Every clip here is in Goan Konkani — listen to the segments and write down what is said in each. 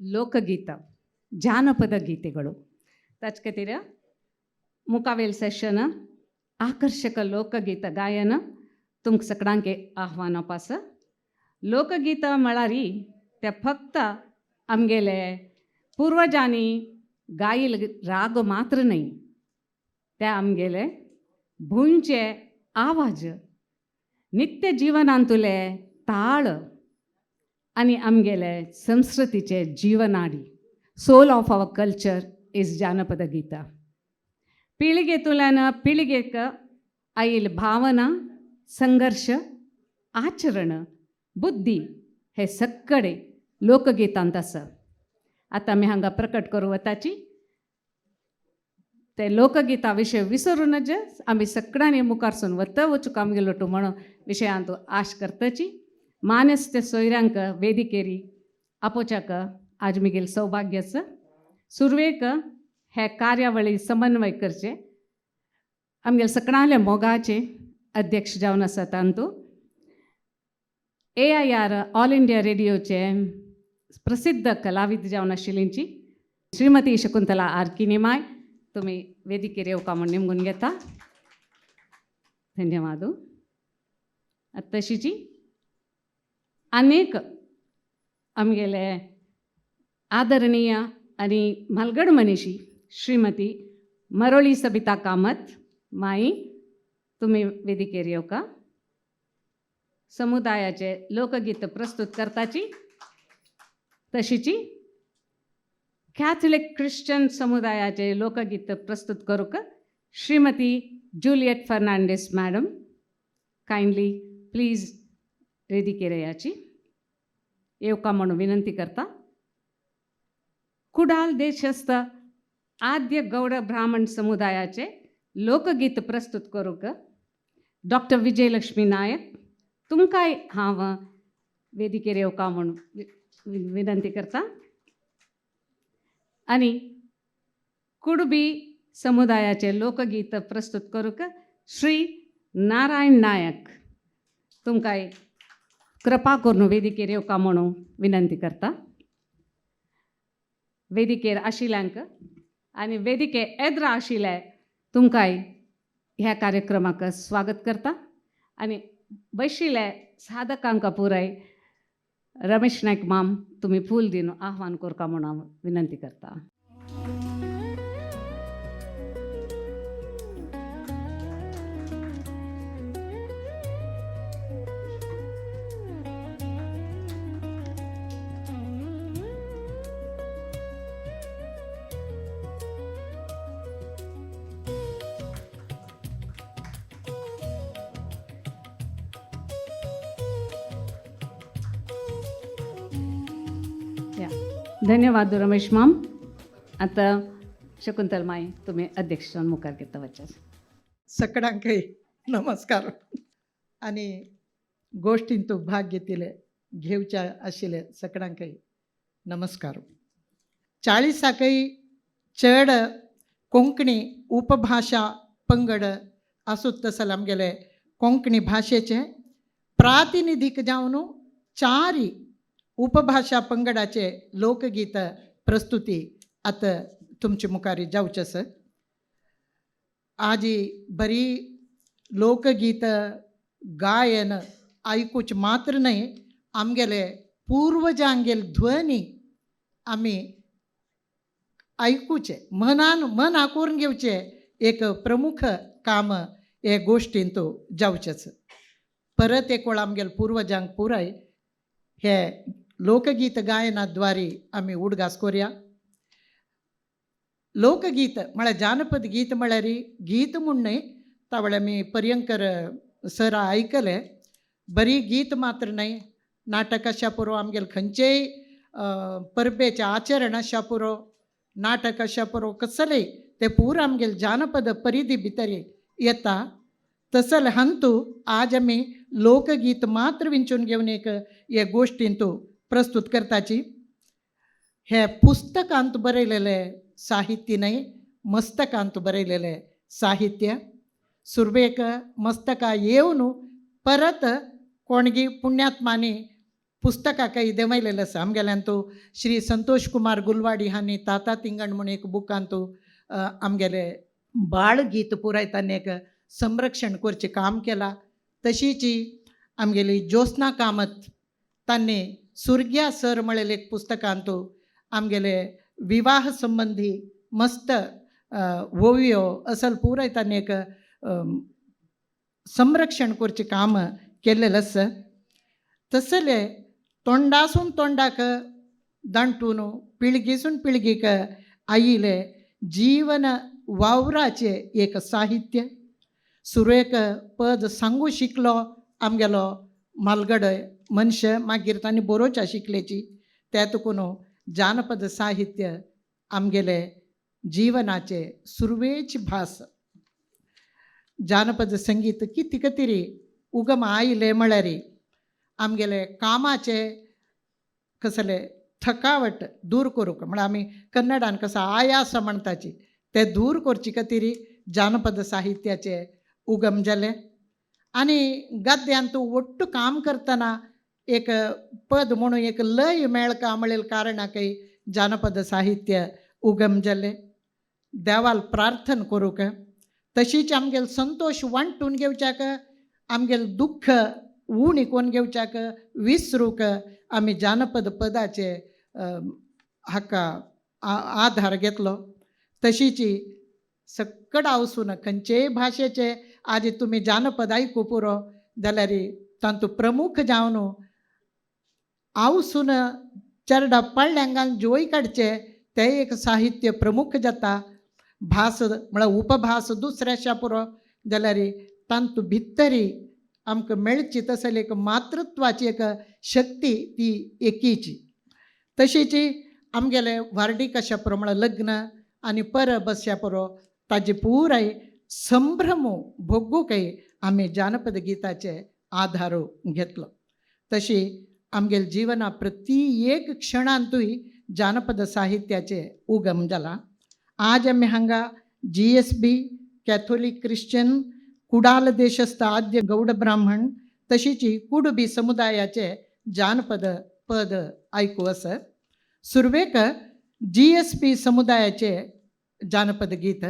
ಲೋಕಗೀತ, ಜಾನಪದ ಗೀತೆಗಳು. ತಚ್ಕತಿರ ಮುಕಾವೇಲ್ ಸೆಷನ್ ಆಕರ್ಷಕ ಲೋಕಗೀತ ಗಾಯನ तुमकां सगळ्यांक आव्हान पास. लोकगीत म्हळ्यार ते फक्त आमगेले पुर्वजांनी गायल राग मात्र न्हय, ते आमगेले भुंयचे आवाज, नित्य जिवनांतले ताळ आनी आमगेले संस्कृतीचे जिवनाडी. Soul of our culture is जानपद Gita. पिळगेंतल्यान पिळगेक आयल भावना, संघर्ष, आचरण, बुद्धी हे सगळे लोकगीतांत आसा. आतां आमी हांगा प्रकट करूं वताची ते लोकगीता विशय विसरू नज. आमी सगळ्यांनी मुखार सून वता वचूंक आमगेलो टू म्हणून विशयांत आश करताची. मानेस्त सोयऱ्यांक वेदिकेरी आपोवच्याक आज मिगेल सौभाग्याचं. सुरवेक हे कार्यावळी समन्वय करचे आमगेले सगळ्यांले मोगाचे अध्यक्ष जावन आसा तांतू AIR all India रेडिओचे प्रसिद्ध कलाविद जावन आशिल्लींची श्रीमती शकुंतला आर किनीमाय, तुमी वेदिकेर येवका म्हूण निमगून घेता. धन्यवाद. तशीची अनेक आमगेले आदरणीय आनी म्हालगड मनीशी श्रीमती मरोळी सबिता कामत माई, तुमी वेदिकेर येवका. समुदायाचे लोकगीत प्रस्तुत करताची. तशीची कॅथलिक क्रिश्चन समुदायाचे लोकगीत प्रस्तुत करूंक श्रीमती जुलियट फर्नांडीस मॅडम, कायंडली प्लीज वेदिकेर येयाची, येवका म्हणून विनंती करता. कुडाल देशस्थ आद्य गौड ब्राह्मण समुदायाचे लोकगीत प्रस्तुत करूंक डॉक्टर विजयलक्ष्मी नायक, तुमकांय हांव वेदिकेर येवका म्हूण विनंती करता. आनी कुडबी समुदायाचे लोकगीत प्रस्तुत करूंक श्री नारायण नायक, तुमकांय कृपा करून वेदिकेर येवका म्हणून विनंती करता. वेदिकेर आशिल्ल्यांक आनी वेदिके एद्रा आशिल्ले तुमकांय ह्या कार्यक्रमाक स्वागत करता. आनी बशिल्ले साधकांक पुराय रमेश नायक माम, तुमी फूल दिवन आव्हान करका म्हणून हांव विनंती करता. धन्यवाद रमेश माम. आतां शकुंतल माई, तुमी अध्यक्ष जावन मुखार घेता वचात. सगळ्यांकय नमस्कार आनी गोश्टींत भाग घेतिले घेवच्या आशिल्ले सगळ्यांकय नमस्कार. 40कय चड कोंकणी उपभाशा पंगड आसूत तसले आमगेले कोंकणी भाशेचे प्रातिनिधीक जावन चारी उपभाशा पंगडाचे लोकगीत प्रस्तुती आतां तुमचे मुखार जावचें आसा. आजी बरी लोकगीत गायन आयकूच मात्र न्हय, आमगेले पुर्वजांगेल ध्वनी आमी आयकुचे, मनान मन आकोरून घेवचें एक प्रमुख काम हे गोश्टींत जावचेंच. परत एक वेळ आमगेले पुर्वजांक पुराय हे लोकगीत गायनाद्वारे आमी उडगास करुया. लोकगीत म्हळ्यार जानपद गीत म्हळ्यार गीत म्हूण न्हय, तावळे आमी पर्यंकर सरा आयकले बरी गीत मात्र न्हय, नाटक आशा पुरो, आमगेले खंयचेय परबेचें आचरण आशा पुरो, नाटक आशा पुरो, कसलेय ते पूरा आमगेले जानपद परिधी भितर येता. तसले हांतू आज आमी लोकगीत मात्र विंचून घेवन एक हे गोश्टींतू प्रस्तुत करताची. हे पुस्तकांत बरयलेले साहित्य न्हय, मस्तकांत बरयलेले साहित्य. सुरवेक मस्तका येवन परत कोणगी पुण्यात्मांनी पुस्तकाकय देंवयलेलें आसा. आमगेल्यान तूं श्री संतोष कुमार गुलवाडी हांणी ताता तिंगण म्हूण एक बुकांतू आमगेले बाळ गीत पुराय तांणी एक संरक्षण करचें काम केलां. तशीच आमगेली ज्योत्स्ना कामत तांणी सुर्ग्या सर म्हळेलें एक पुस्तकांतू आमगेले विवाह संबंधी मस्त ओवयो असल पुराय तांणी एक संरक्षण करचें काम केल्लेलें आसा. तसले तोंडासून तोंडाक दांटून पिळगेसून पिळगेक आयिल्ले जीवन वावराचें एक साहित्य. सुरवेक पद सांगू शिकलो आमगेलो म्हालगडे मनशां, मागीर तांणी बरोवच्या शिकलेची. ते तुकून जानपद साहित्य आमगेले जिवनाचे सुरवेची भास. जानपद संगीत कितें कितें उगम आयले म्हळ्यार आमगेले कामाचे कसले थकावट दूर करूंक, म्हळ्यार आमी कन्नडान कसो आयास म्हणटाची ते दूर करचे खातीर जानपद साहित्याचे उगम जालें. आनी गद्यांत तूं ಒಟ್ಟು काम करतना एक पद म्हणून एक लय मेळका म्हणलें कारणाकय जानपद साहित्य उगम जालें. देवाल प्रार्थना करूंक, तशीच आमगेलो संतोश वांटून घेवच्याक, आमगेलें दुख्ख उणी कोन्न घेवच्याक, विसरूंक आमी जानपद पदाचे हाका आधार घेतलो. तशीच सक्कड आवसून खंयचेय भाशेचे आज तुमी जानपद आयकूं पुरो जाल्यार तातूंत प्रमुख जावन आवसून चेरडा पाळण्यांगान जोय काडचे ते एक साहित्य प्रमुख जाता. भास म्हळ्यार उपभास दुसऱ्या पुरो जाल्यार तातूंत भितरी आमकां मेळची तसली एक मातृत्वाची एक शक्ती ती एकीची. तशीच आमगेले व्हार्डीक अशा पुरो म्हळ्यार लग्न आनी परब अशा पुरो ताजे पुराय संभ्रम भोगूंकय आमी जानपद गिताचे आधार घेतलो. तशी आमगेले जिवना प्रति एक क्षणांतूय जानपद साहित्याचे उगम जाला. आज आमी हांगा GSB Catholic Christian Kudal Deshastha आद्य गौड ब्राह्मण तशीच कुडबी समुदायाचे जानपद पद आयकू आसा. सुरवेक GSB समुदायाचे जानपद गीत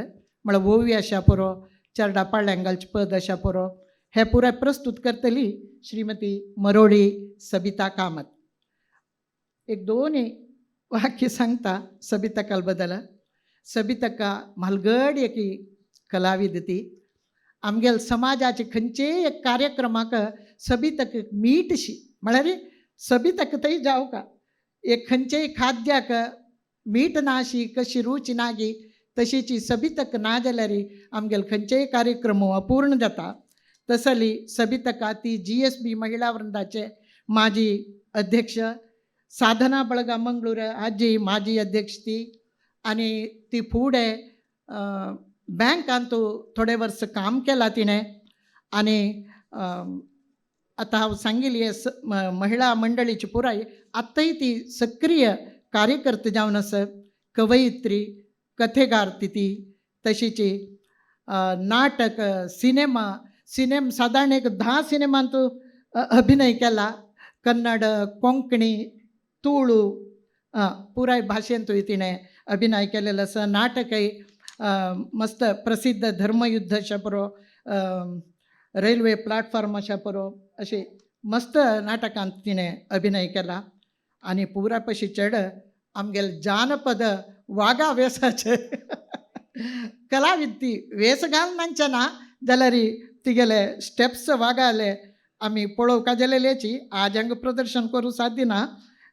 म्हळ्यार ओवी आशा पुरो, चेरडा पाळ्यांगालचें पद आशा पुरो हे पुराय प्रस्तुत करतली श्रीमती मरोळी सबिता कामत. एक दोन वाक्य सांगता सबितकाल बदल. सबितका म्हालगड एक कलाविद ती. आमगेल समाजाचे खंयचेय एक कार्यक्रमाक सबितक मीटशी म्हळ्यार सबितक थंय जावका एक खंयचेय खाद्याक मीठ नाशी कशी रुची नागी तशीची सबितक ना जाल्यार आमगेल खंयचेय कार्यक्रम अपूर्ण जाता. तसली सबितका ती GSB महिला वृंदाचे माजी अध्यक्ष, साधना बळगा मंगळूर आजी माजी अध्यक्ष ती. आनी ती फुडें बँकांत थोडे वर्स काम केलां तिणें. आनी आतां हांव सांगिल्ली महिला मंडळीची पुराय आतांय ती सक्रीय कार्यकर्ते जावन आसा. कवयित्री, कथेगार ती. तशीच नाटक, सिनेमा, सिनेम सादारण एक 10 सिनेमांत अभिनय केला. कन्नड, कोंकणी, तुळू पुराय भाशेंतूय तिणें अभिनय केलेलो आसा. नाटकय मस्त प्रसिद्ध धर्मयुद्ध अशें पुरो, रेल्वे प्लॅटफॉर्म अशें पुरो, अशें मस्त नाटकांत तिणें अभिनय केला. आनी पुरा पशी चड आमगेले जानपद वागा वेसाचे कलाविद ती. वेस घालनाचे ना जाल्यार तिगेले स्टेप्स वागाले आमी पळोवंक जालेल्याची आज हांगा प्रदर्शन करूं साध्य ना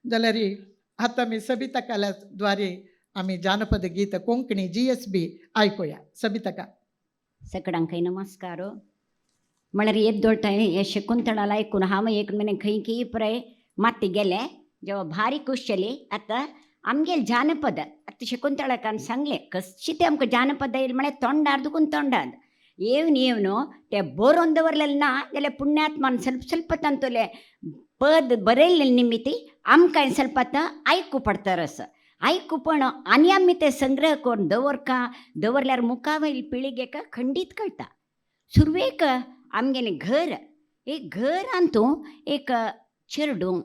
जाल्यार आतां आमी सबिता कला द्वारे आमी जानपद गीत कोंकणी GSB आयकुया. सबितका. सगळ्यांकय नमस्कार. म्हळ्यार येद्दोळटाय हे शकुंतळाला आयकून हांव एक म्हणे खंय खंय पुराय माती गेले जेव्हा भारी खूश जाली. आतां आमगेले जानपद आतां शकुंतळाकान सांगलें कशी तें आमकां जानपद येयलें म्हळ्यार तोंडार दुखून तोंडार येवन येवन ते बरोवन दवरलेलें ना जाल्यार पुण्यात्मान ಸ್ವಲ್ಪ ಸ್ವಲ್ಪ तांतुले पद बरयल्लें निमित्ती आमकां ಸ್ವಲ್ಪ आतां आयकू पडटा असो आयकूपण आनी आमी ते संग्रह करून दवरका दवरल्यार मुखा वयली पिळगेक खंडीत कळटा. सुरवेक आमगेलें घर एक घरांतू एक चेरडूं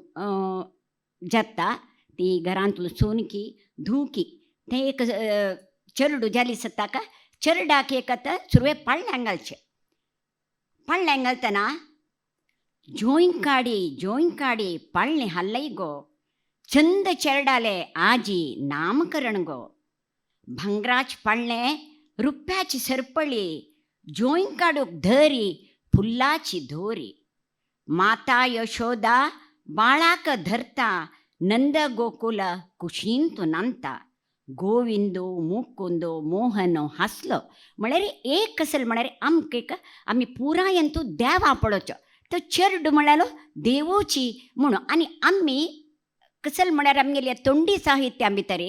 जाता ती घरांतलो सून की धुवकी तें एक चेरडूं जाली सताका चेरडाक एक आतां सुरवे पाळण्यां घालचें. पाळण्यां घालतना जोंय काडी पाळणें हालय गो, चंद चेरडाले आजी नामकरण गो, भांगराच पाळणें रुप्याची सरपळी, जोंय काडूक धरी फुल्लाची दोरी, माता यशोदा बाळाक धरता, नंद गोकुल कुशींतु नांता, गोविंदो मुकुंदो मोहन हासलो. म्हळ्यार एक कसल म्हळ्यार आमकां एक आमी पुरायेन तूं देवा पळोवचो तो चेरडू म्हळ्यार देवूची म्हणून. आनी आमी कसल म्हळ्यार आमगेले तोंडी साहित्या भितर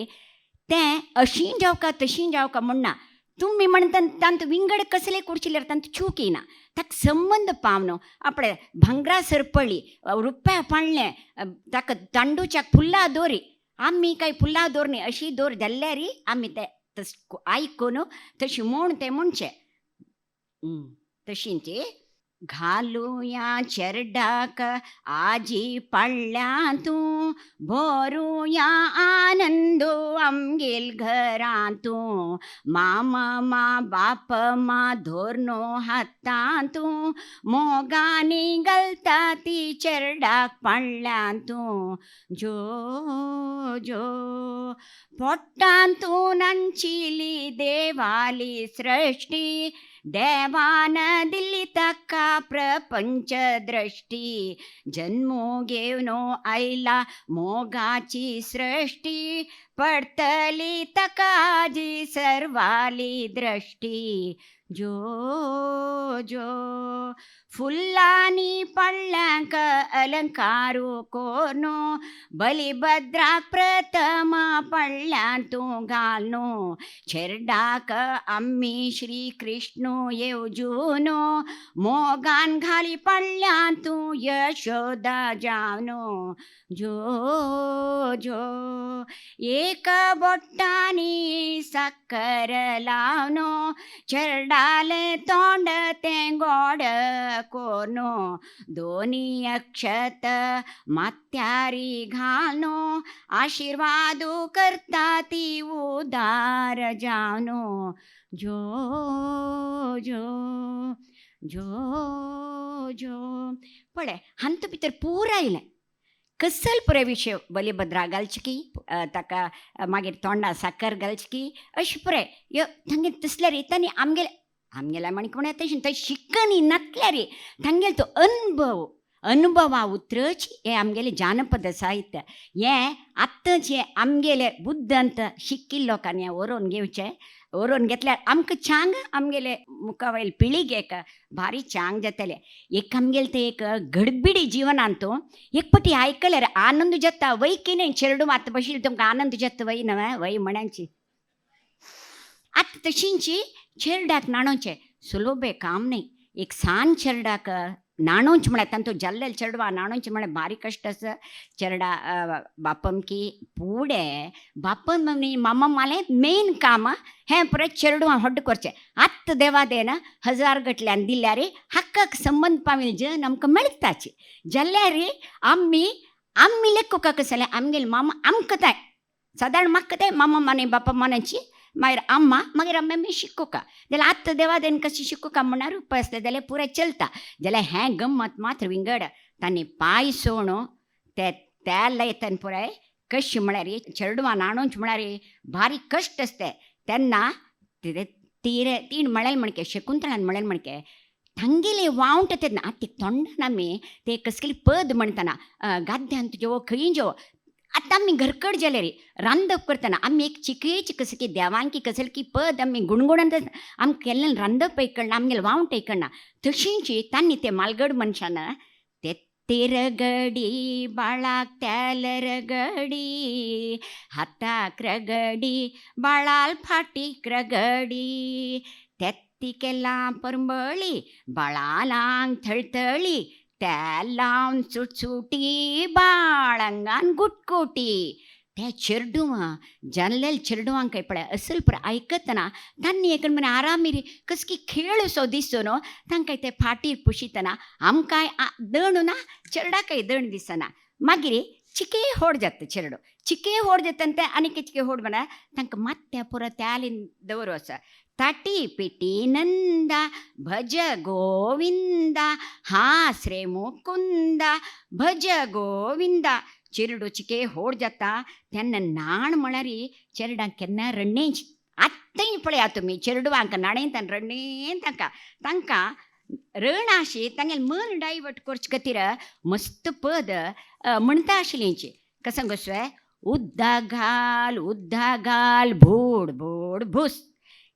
तें अशीं जावका तशीं जावका म्हणना, तुमी म्हणटा तांतू विंगड कसले कुडचिल्यार तांतू चूक येना, ताका संबंद पावन आपले भांगरा सरपळी रुप्या पाळणें ताका तांडूच्या फुल्ला दोरी, आमी काय फुल्ला दोर न्ही अशी दोर जाल्यार आमी ते तस आयकून तशी म्हूण तें म्हणचें तशींची. घालुया चेरडाक आजी पाळण्यांतू, भरुया आनंदो आमगेल घरांतू, मामा मा बाप मा धोरनो हातांतू, मोगानी घालता ती चेरडाक पाळण्यांतू, जो जो पोटांतू नांचिली देवाली सृष्टी, देवान दिली ताका प्रपंच दृष्टी, जन्मो घेवनो आयला मोगाची सृष्टी, पडतली ताका जी सर्वाली दृष्टी, जो जो फुल्लांनी पडल्यांक अलंकारू कोनो, बलिभद्राक प्रथम पडल्यांतू घालनो, चेरडाक आमी श्री कृष्ण येवजूनो, मोगान घाली पडल्यांतू यशोदा जावनो, जो जो एक बोटांनी साकर लावनो, चेरडाले तोंड तें गोड कोनो, दोनी अक्षत माथ्यारी घालनो, आशिर्वादू करता ती उदार जावनो, जो जो जो जो. पळय हांतू भितर पुराय आयलें कसल पुराय विशय, बलिभद्रा घालची की ताका मागीर तोंडा साकर घालची की अशें पुराय यो तांगे तसल्यार तांणी आमगेले आमगेल्या म्हणक म्हणल्यार तशें थंय शिकणी नासल्यार तांगेलो तो अनुभव अनुभवा उतरच हें आमगेलें जानपद साहित्य हें आतांच हें आमगेलें बुद्धांत शिकिल्ल्या लोकांनी हें बरोवन घेवचें. बरोवन घेतल्यार आमकां चांग आमगेले मुखावयल पिळगेक भारी चांग जातलें. एक आमगेलें तें एक गडबिडी जिवनांत एक पटी आयकल्यार आनंद जाता वय की न्हय. चेरडूं आतां बशिल्लें तुमकां आनंद जाता वय न्हय वय म्हणांची. आतां तशींची चेरडाक न्हाणोवचें सुलभे काम न्हय. एक सान चेरडाक न्हाणोवचें म्हळ्यार तांतूं जाल्लें चेडवां न्हाणोवचें म्हळ्यार भारी कश्ट आसा. चेरडा बापमकी पुडें बापम आनी मामामालें मेन काम हें पुराय चेडवां व्हड करचें. आत्त देवा देना हजार गटल्यान दिल्यार हक्काक संबंद पाविल्ले जन आमकां मेळटाची. जाल्यार आमी आमी लेखुका कशें जालें आमगेले मामा आमकां जाय सादारण म्हाका जाय मामा माने बापा मानाची मागीर अम्मा मागीर आमी आमी शिकोवका. जाल्यार आत्तां देवा देन कशें शिकोवका म्हणल्यार उपाय आसता जाल्यार पुराय चलता. जाल्यार हें गम्मत मात्र विंगड तांणी पांय सोणो ते तेल लायतना पुराय कशें म्हळ्यार चेडवां न्हाणोवचें म्हळ्यार भारी कश्ट आसता. तेन्ना तीर तीण म्हळें म्हणके शकुंतळान म्हळें म्हणके तांगेले वावंट तेन्ना आतां तोंडान आमी ते कसली पद म्हणटना गाद्यांत जेवो खंय जेवो आतां आमी घरकड जाल्यार रांदप करतना आमी एक चिकयेची कसली की देवांकी कसली की पद आमी गुणगुणत आमकां केल्लें रांदप कळना आमगेलें वावंट कळना. तशींची तांणी ते मालगड मनशान ते तेरगडी बाळाक तेल रगडी हाताक रगडी बाळाल फाटीक रगडी तेत्ती केलां परंबळी बाळालांग थळथळी तेल लावन सुटसुटी बाळंगान गुटकुटी त्या चेरडुवां जाल्ले चेरडुवांक पळय असल पळय आयकतना तांणी एक म्हण आरामिरी कसकी खेळ असो दिसतो न्हू तांकां ते फाटीर पुशितना आमकांय दण ना चेरडाकय दण दिसना. मागीर चिके होड जाता चेरडो चिके होड जाता ते आनीक चिके होड म्हणा तांकां मात्या पुरो त्यालीन दवरू आसा. ताटी पिटी नंदा भज गोविंदा हास रे मुकुंदा भज गोविंदा. चेरडो चिके होड जाता तेन्ना न्हाण म्हळ्यार चेरडांक केन्ना रडणेंच आत्तांय पळया तुमी चेरडुवांक न्हाणयता रडणें तांकां तांकां रण आशी तांगेलें मन डायवर्ट करचे खातीर मस्त पद म्हणटा आशिल्लींची. कसं गोसवे उद्दा घाल भूड भूड भूस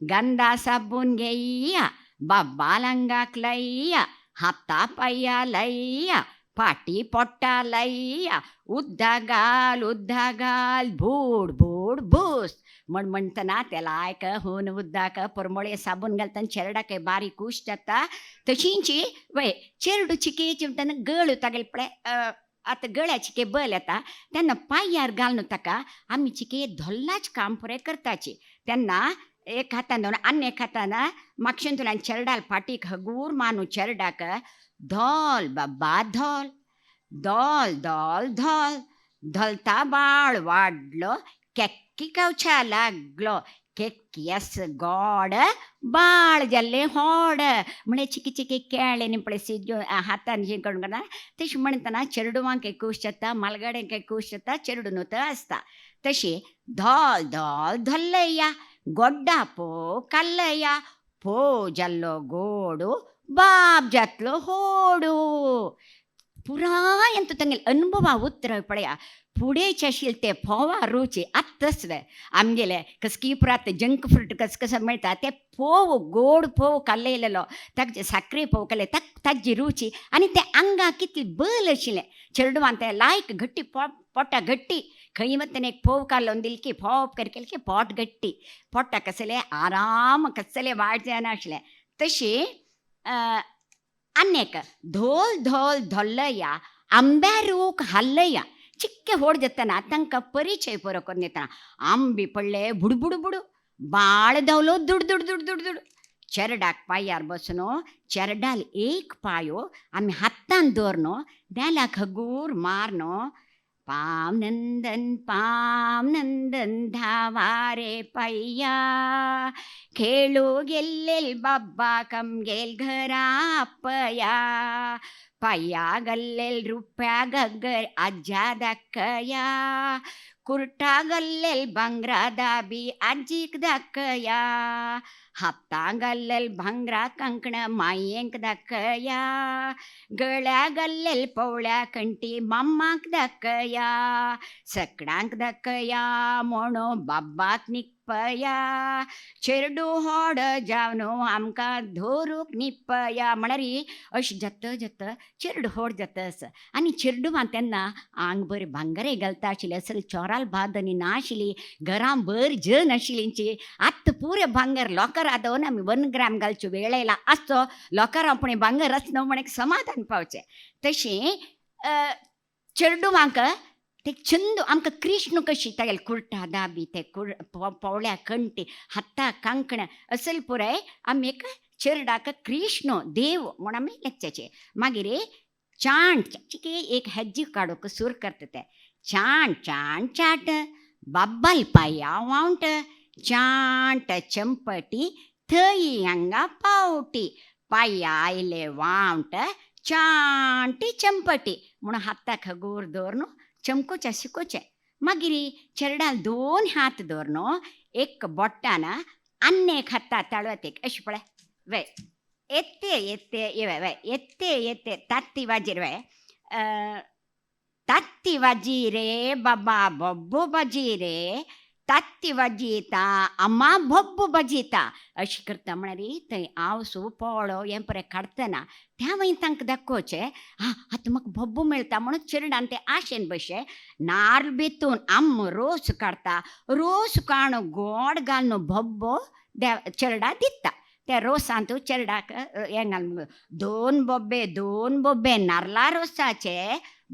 गंधा साबून घेया बाब्बा लांगाक लय्या हाता पाया लय्या फाटी पोट्टा लय्या उद्दा घाल भूड भूड भूस म्हण म्हणटना ते लायक हून उद्दाक परमळे साबून घालतना चेरडाक बारीक कूश जाता. तशींची वय चेरडू चिके चिमतना गळ तागेले पळय आतां गळ्या चिके बल येता तेन्ना पांयार घालून ताका आमी चिके धोल्लाच काम पुरें करताची. तेन्ना एक हातान धरून आनी एक हातान मागशेन चेरडाल फाटीक हगूर मानू चेरडाक धोल बाबा धोल धोल धोल धोल धोलता बाळ वाडलो केक्की खावच्या लागलो केक्की आस गोड बाळ जाल्लें होड म्हळ्यार चिकी चिकी केळ्यांनी पळय सिजो हातान हें करून करता तशें म्हणटना चेरडुवांक खूश जाता मालगाड्यांक खूश जाता चेरडू न्हू थंय आसता. तशें धोल धोल धोल्लया गोड्डा पो काल्लया पो जाल्लो गोडो बाब जातलो होडो. पुराय तांगेले अनुभवा उतरां पळया फुडें आशिल्लें तें फोवा रुची आत्ताच वे आमगेले कसकी पुरात जंक फ्रूट कस कसो मेळटा ते फोव गोड फोव कालयलेलो ताजे साकरे फोव कालय ताजी रुची आनी ते आंगाक कितली बल आशिल्लें. चेरडुवान ते लायक घट्टी पोटा घट्टी खंय वतना एक फोव कालोवन दिली की फोव कर केली की पोट घट्टी पोटा कसलें आराम कसलें वायट जायनाशिल्लें. तशी आनी एक धोल धोल धोल्लया आंब्या रूख हाल्लया चिक्के होड जातना तांकां परिचय पुरो करून दितना आंबे पडले बुडबुड बुडू बाळ धांवलो दुड दुड दुड दुड दुड चेरडाक पांयार बसून चेरडाल एक पायो आमी हातान दवरनो नेल्याक हगूर मारनो पाम नंदन धावा रे पय्या खेळू गेल्लेल बाब्बा कमगेल घरा पया पाया गल्लेल रुप्या गग्गर आज्या दाखया कुर्टा गल्लेल भांगरा दाबी आजीक दाखया हाता गल्लेल भांगरा कंकण मायेंक दाखया गळ्या गल्लेल पवळ्या कंटी मामाक दाखया सकडांक दाखया म्हणो बाब्बाक निपया चेरडू होड जावन आमकां धरूंक निपया म्हळ्यार अशें जाता जाता चेरडू होड जाता आसा. आनी चेरडुवां तेन्ना आंग बरें भांगरे घालता आशिल्लें असल चोराल भाद आनी नाशिल्ली घरां भर जन आशिल्लींची. आतां पुरें भांगर लोकरा दवरून आमी 1 ग्राम घालच्यो वेळ आयला आसचो लोकरा पूण भांगर आसना म्हण एक समाधान पावचें. तशें चेरडुवांक ते छंद आमकां कृष्ण कशी तागेले कुर्टा दाबी ते पोवळ्या कंटी हाता कांकणां असल पुराय आमी एक चेरडाक कृष्ण देव म्हूण आमी लेखच्याचे. मागीर चांट चिके एक हेज्जी काडूंक सूर करता ते चांट चांट चाट बाब्बाल पाया वांट चांट चंपटी थंय हांगा पावटी पाया आयले वांट चांटी चंपटी म्हणून हाताक हगूर दवर न्हू चमकोचें शिकोचें. मागीर चेरडान 2 हात दवर न्हू एक बोटान आनी एक हाता ताळव्यात एक अशें पळय वे येते येते ये वे येते येते तात्ती वाजीर वे तात्ती वाजी रे बाबा बब्बू बाजी रे तात्ती वाजयता अम्मा बब्बू बाजयता अशें करता म्हळ्यार थंय आवसो पोळो हें पळय काडटना त्या मागीर तांकां दाखोवचें आं आतां म्हाका बब्बू मेळटा म्हणून चेरडान ते आशेन बशे नार्ल बेतून आम्म रोस काडटा रोस काडून गोड घालून बब्बो चेरडा दिता त्या रोसांत चेरडाक हें घालून 2 बोब्बे 2 बोब्बे नार्ला रोसाचे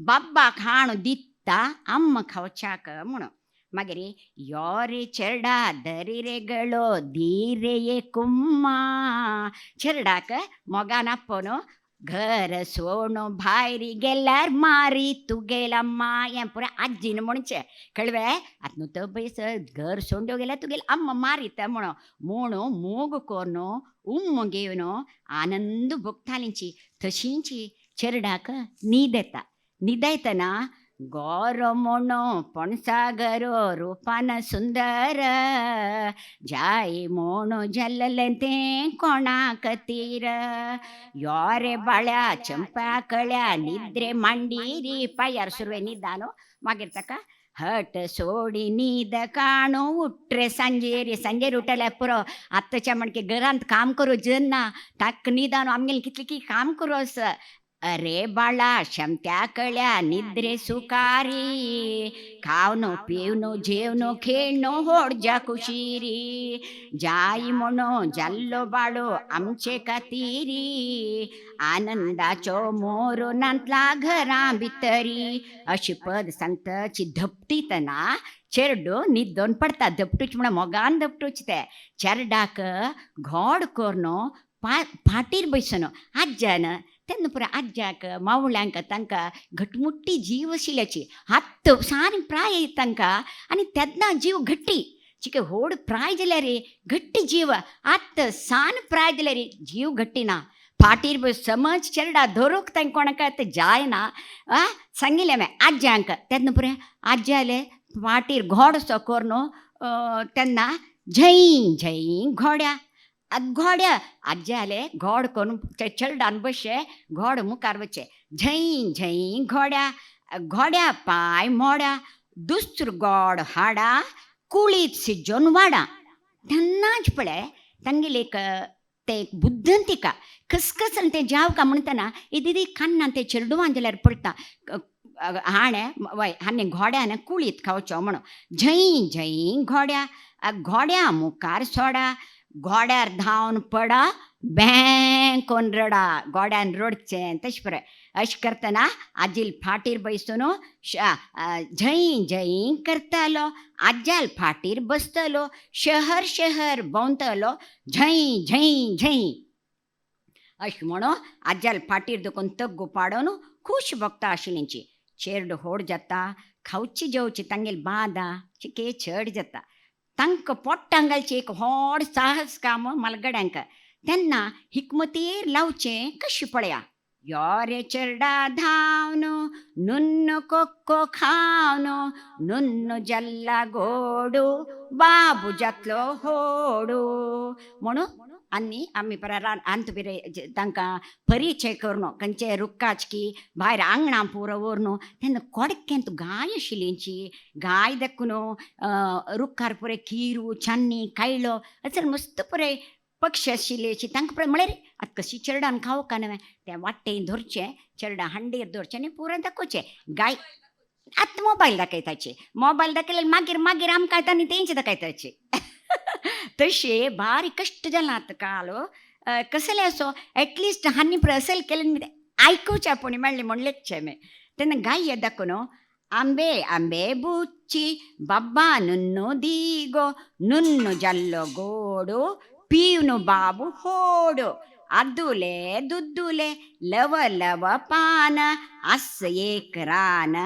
बाब्बाक हाणून दिता आम्म खावच्याक म्हणून. मागीर यो रे चेरडा दरी रे गळो दी रे कुम्मा चेरडाक मोगान आपोवन घर सोणू भायर गेल्यार मारी तुगेल अम्मा हें पुराय आज्जीन म्हणचें कळ्ळें. आतां न्हू तो पळय घर सोंड्यो गेल्यार तुगेली अम्मा मारीता म्हणून म्हूण मोग करून उम्म घेवन आनंद भोगतालींची. तशींची चेरडाक न्हीद येता. न्हिदयतना गोरो म्हणो पणसागरो रुपान सुंदर जाय म्हणो जल्लें तें कोणाक तीर यो रे बाळ्या चंपा कळ्या निद्रे मांडीरी पांयार सुरवे न्हिदानो मागीर ताका हट सोडी न्हीद काणू उठरे सांजेरी सांजेर उठल्यार पुरो. आतांच्या म्हणके घरांत काम करूं जेन्ना ताका न्हिदानो आमगेलें कितलें की काम करूं आसा. अरे बाळा शमत्या कळ्या निद्रे सुकारी खावनो पिवनो जेवनो खेळनो होडजा कुशिरी जाय म्हणो जाल्लो बाळो आमचे खातीरी आनंदाचो मोरो नांतला घरा भितरी. अशी पद सांगताची धपटीतना चेरडो न्हिदोन पडटा. धपटूच म्हणून मोगान धपटूच ते चेरडाक घोड करून फाटीर बसून आज्यान तेन्ना पुराय आज्याक मावळ्यांक तांकां घटमुट्टी जीव आशिल्ल्याची हात सारकी प्राय तांकां आनी तेन्ना जीव घट्टी चिके व्हड प्राय जाल्यार घट्टी जीव आत सान प्राय जाल्यार जीव घट्टी ना. फाटीर बस समज चेरडा धरूंक तांकां कोणाक आतां जायना आ सांगिल्लें हांवें आज्यांक. तेन्ना पुराय आज्याले फाटीर घोडसो करून तेन्ना झंय झंय घोड्या घोड्या आज्याले घोड करून चेरडान बसचें घोड मुखार वचचें झंय झंय घोड्या घोड्या पांय मोड्या दुसरो गोड हाडा कुळीत शिजोवन वाडा. तेन्नाच पळय तांगेली एक ते एक बुद्धंतिका खसखस आनी तें जावका म्हणटना येदी कान्नां ते चेरडुवान जाल्यार पडटा हाणें वय आनी घोड्यान कुळीत खावचो म्हणून झंय झंय घोड्या घोड्या मुखार सोडा घोड्यार धांवन पडा बँक कोन रडा घोड्यान रडचें तशें पळय. अशें करतना आजील फाटीर बसून झंय झंय करतालो आज्याल फाटीर बसतलो शहर शहर भोंवतलो झंय झंय झंय अशें म्हणून आज्याल फाटीर दखून तग्गो पाडून खूश भोगता आशिल्लींची. चेरडो होड जाता खावची जेवची तांगेली बादा चिके चड जाता. तांकां पोट्टां घालचें एक व्हड साहस काम म्हालगड्यांक तेन्ना हिकमतीर लावचें कशें पळया. यो रे चेरडा धांवन नुन्न कोक्को खावन नुन्न जल्ला गोडू बाबू जातलो होडू म्हणून आनी आमी परा रान बिरे तांकां परिचय करून खंयचे रुखाचकी भायर आंगणां पुरो व्हरून तेन्ना कोडक्यांत गाय आशिल्लींची गाय दाखून रुखार पुरे किरू छान्नी कायलो अशें मस्त पुरे पक्षी आशिल्ले अशी तांकां पळय म्हळ्यार आतां कशी चेरडान खावंक न्हय तें वाटेन धरचें चेरडा हांडीर धरचें आनी पुरो दाखोवचें गाय. आतां मोबायल दाखयताचे मोबायल दाखयल्यार मागीर मागीर आमकां आतां आनी तेंचे दाखयताचे. तशें बारीक कश्ट जाला आतां काल कसलें असो एटलिस्ट हांणी असेल केलें आयकुचें पूण मेळ्ळें म्हण लेखचें हांवें. तेन्ना गाय दाखोवन आंबे आंबे बुच्ची बाब्बा नुन्नु दिगो नुन्नु जाल्लो गोडो पिवनु बाबू होडो अद्दुले दुद्दुले लव लव पान अस एक रान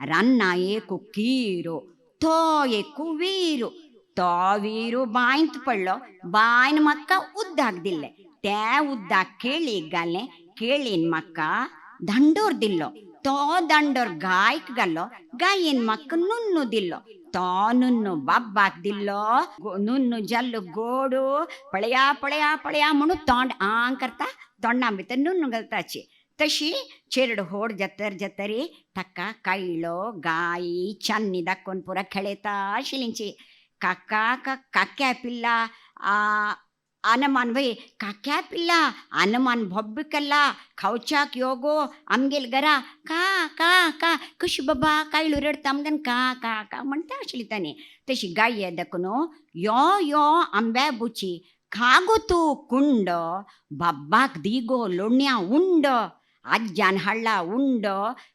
रान्ना एक कीरो तो एक वीरू तो वीरू बांयत पडलो बांयन म्हाका उदक दिल्लें तें उदक केळीक घालें केळीन म्हाका दांडोर दिल्लो तो दांडोर गायक घालो गायेन म्हाका नुन्नू दिल्लो तो नुन्नू बाब्बाक दिल्लो नुन्नू जाल्लो गोडू पळया पळया पळया म्हणून तोंड आं करता तोंडा भितर नुन्नू घालताची. तशी चेरड होड जातर जातरी ताका कायलो गायी चान्नी दाखोवन पुरा खेळयता आशिल्लींची. काका काक्या पिल्ला अनमान वय काक्या पिल्ला अनमान भोब्ब केल्ला खावच्याक यो गो आमगेल घरा का का का कशी बाबा कायलो रडटा आमकां का का का म्हणटा आशिल्ली ताणें. तशी गाय दाखोवन यो यो आंब्या बुची खागो तूं कुंड बाब्बाक दी गो लोणया उंड आज्यान हाडला उंड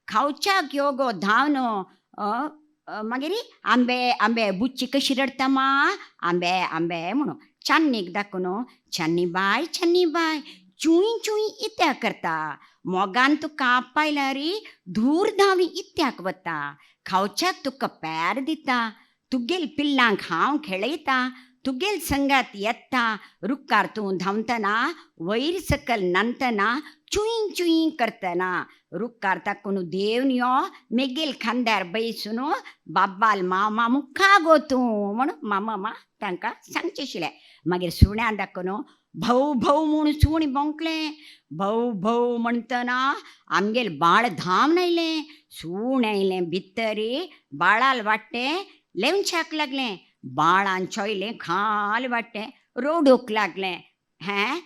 खावच्याक यो गो धांवन मागीर आंबे आंबे बुच्ची कशी रडटा मा आंबे आंबे म्हणून चान्नीक दाखोवन छन्नी बाय छन्नी बाय चुई चुई इत्याक करता मोगान तुका आपयल्यार धूर धांवी इत्याक वता खावच्याक तुका पेर दिता तुगेल पिल्लांक हांव खेळयता तुगेल संगात येता रुखार तूं धांवतना वयर सकल नंतना चुई चुई करतना रुखार ताकून देवन यो मेगेल खांद्यार बैसून बाब्बाल मामा मुखा गो तूं म्हणून मामा मा तांकां सांगचें आशिल्लें. मागीर सुण्या दाखोवन भौ भौ म्हूण सुण भोंकलें भौ भौ म्हणटना आमगेल बाळ धांवन आयलें सूण आयलें भितरी बाळाल वाडटें लेंवच्याक लागलें बाळान चोयलें खाल वाडटें रोडूंक लागलें हें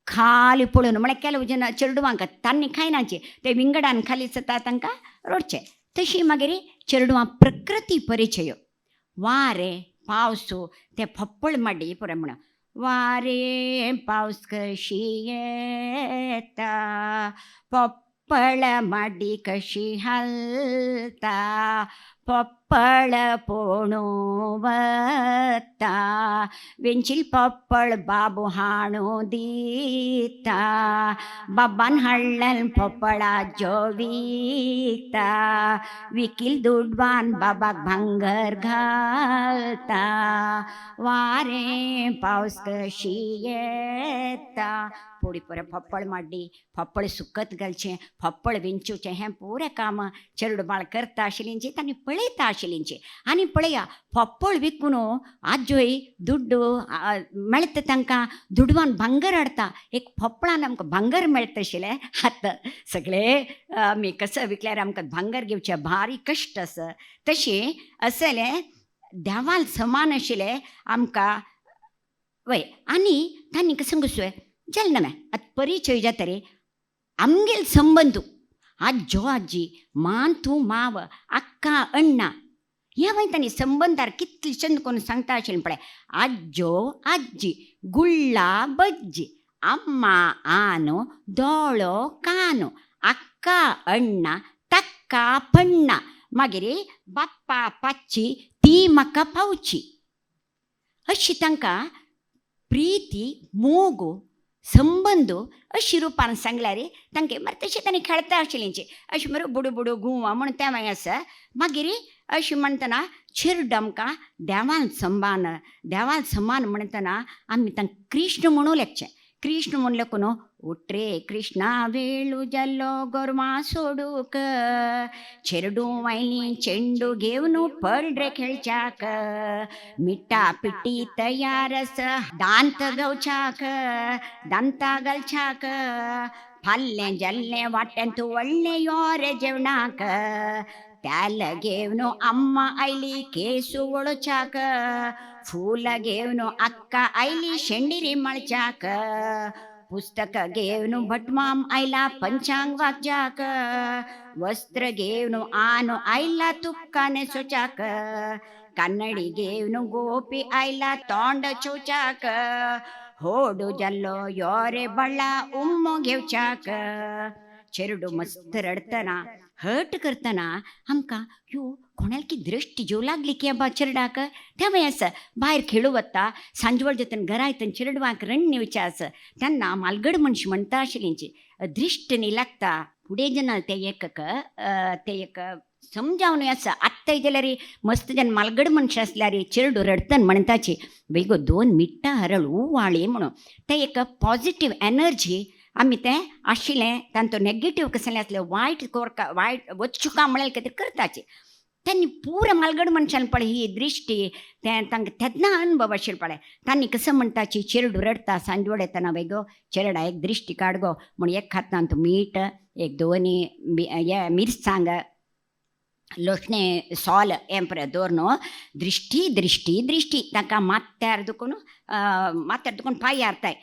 खाली पळोवन म्हळ्यार केलो जेन्ना चेडवांक तांणी खायनाचे ते विंगडान खाली जाता तांकां रोडचें. तशी मागीर चेडवां प्रकृती परिचय वारें पावस ते फप्पळ माड्डी पुरो म्हणून वारे पावस कशी येता पप्पळ माड्डी कशी हालता पप्पळ पोणू वता वेंचील पप्पळ बाबू हाणू दिता बाबान हाडलें पप्पळा जो विकता विकील दुडवान बाबाक भांगर घालता वारें पावस कशी येता. पोडी परत फप्पळ माड्डी फप्पळ सुकत घालचें फप्पळ विंचुचें हें पुरें काम चेडू बाळ करता आशिल्लींची तांणी पळयता आशिल्लींची. आनी पळया फप्पळ विकून आजोय दुड्डू मेळटा तांकां दुडवान भांगर हाडटा एक फप्पळान आमकां भांगर मेळटा आशिल्लें. आतां सगळे आमी कसं विकल्यार आमकां भांगर घेवचें भारी कश्ट आसा. तशें आसलें देवाल समान आशिल्लें आमकां वय. आनी तांणी कसं कसं जालें ना आतां परिचय जाता रे आमगेल संबंद आज्जो आजी मान तूं माव अक्का अण्णा ह्या मागीर तांणी संबंदार कितले चंद कोन्न सांगता आशिल्लें पळय आज्जो आजी गुळ्ळा बज्जी अम्मा आनो दोळो कानो अक्का अण्णा तक्का पण्णा मागीर बाप्पा पाच्ची ती म्हाका पावची. अशी तांकां प्रिती मोग संबंद अशी रुपान सांगल्यार तांकां मागीर तशें तांणी खेळटा आशिल्लींची अशें मरे बुडू बुडू गुवा म्हूण तें मागीर आसा. मागीर अशें म्हणटना चेरडूं आमकां देवान समान देवान समान म्हणटना आमी तांकां कृष्ण म्हणूं लागचें. कृष्ण म्हणलें कोण उठ रे कृष्णा वेळू जाल्लो गोरवां सोडूंक चेरडूं आयलीं चेंडू घेवन पड रे खेळच्याक मिठा पिठी तयार आसा दांत गवच्याक दांता घालच्याक फाल्लें जाल्लें वाट्यांत व्हडलें यो रे जेवणाक तेल घेवन अम्मा आयली केसू वळोवच्याक फुलां घेवन अक्का आयली शेंडिरी मळच्याक पुस्तक घेवन भटमाम आयला पंचांग वाच्याक वस्त्र घेवन आनो आयला तुक्का न्हेसोवच्याक कन्नडी घेवन गोपी आयला तोंड चोवच्याक होडू जाल्लो यो रे बळा उम्मो घेवच्याक. चेरडू मस्त रडटना हट करतना आमकां ह्यो कोणाकी दृश्टी जीव लागली की आबा चेरडाक तें मागीर आसा भायर खेळूं वता सांजवेळ जातना घरा येतना चेरडवांक रण्ण येवचें आसा तेन्ना मालगड मनशां म्हणटा आशिल्लींची दृश्ट न्ही लागता. फुडें जेन्ना तें एक तें एक समजावन आसा आत्तां जाल्यार मस्त जेन्ना मालगड मनशां आसल्यार चेरडू रडटना म्हणटाची बेगो 2 मिट्टां हरळ उवाळी म्हणून तें एक पॉजिटीव एनर्जी आमी तें आशिल्लें तांचो नेगेटीव कसलें आसलें वायट कोरका वायट वचुका म्हळ्यार कितें करताचे त्यांनी पुरा मालगड मनशान पळय ही दृश्टी तें तांकां तेन्ना अनुभव आशिल्लो पळय तांणी कसं म्हणटाची चेरडू रडटा सांजवेळ येतना बेगो चेरडा एक दृश्टी काड गो म्हूण एक हातांत मीठ एक दोनी हे मिरसांग लोटणें सोल हें पळय दवर न्हू दृश्टी दृश्टी दृश्टी तांकां माथ्यार दुखून माथ्यार दुखून पांय हारताय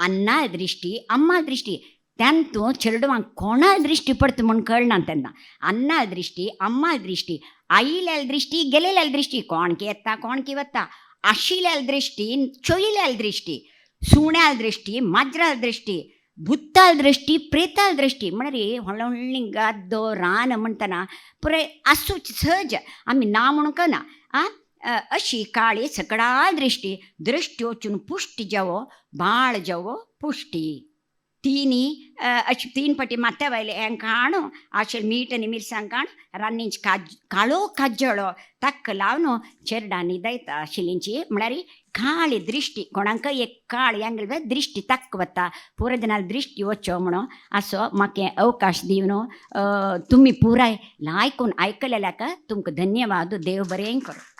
अन्ना दृश्टी अम्मा दृश्टी तेन्ना चेरडुवांक कोणा दृश्टी पडटा म्हूण कळना तेन्ना अन्ना दृश्टी अम्मा दृश्टी आयिल्ल्या दृश्टी गेलेल्या दृश्टी कोण की येता कोण की वता आशिल्ल्या दृश्टी चोयिल्ल्या दृश्टी सुण्या दृश्टी माजरा दृश्टी भुत्ताल दृश्टी प्रेताल दृश्टी म्हळ्यार व्हडलो व्हडली गाद्दो रान म्हणटना पुराय आसूच सहज आमी ना म्हणूंक ना. आं, अशी काळी सकडाल दृश्टी दृश्टी वचून पुश्टी जावो बाळ जावो पुश्टी. तिनी अशी तीन पटी माथ्या वयले हें काणू अशें मीठ आनी मिरसांग काण रान्नीच काज काळो काजळो ताक्क लावन चेरडां न्हिदयता आशिल्लींची. म्हळ्यार काळी दृश्टी कोणाकय एक काळी आंगेल दृश्टी ताक्क वता पुरो जनाल दृश्टी वचो म्हणून असो म्हाका अवकाश दिवन तुमी पुराय लायकून आयकलेल्याक तुमकां धन्यवाद. देव बरें करूं.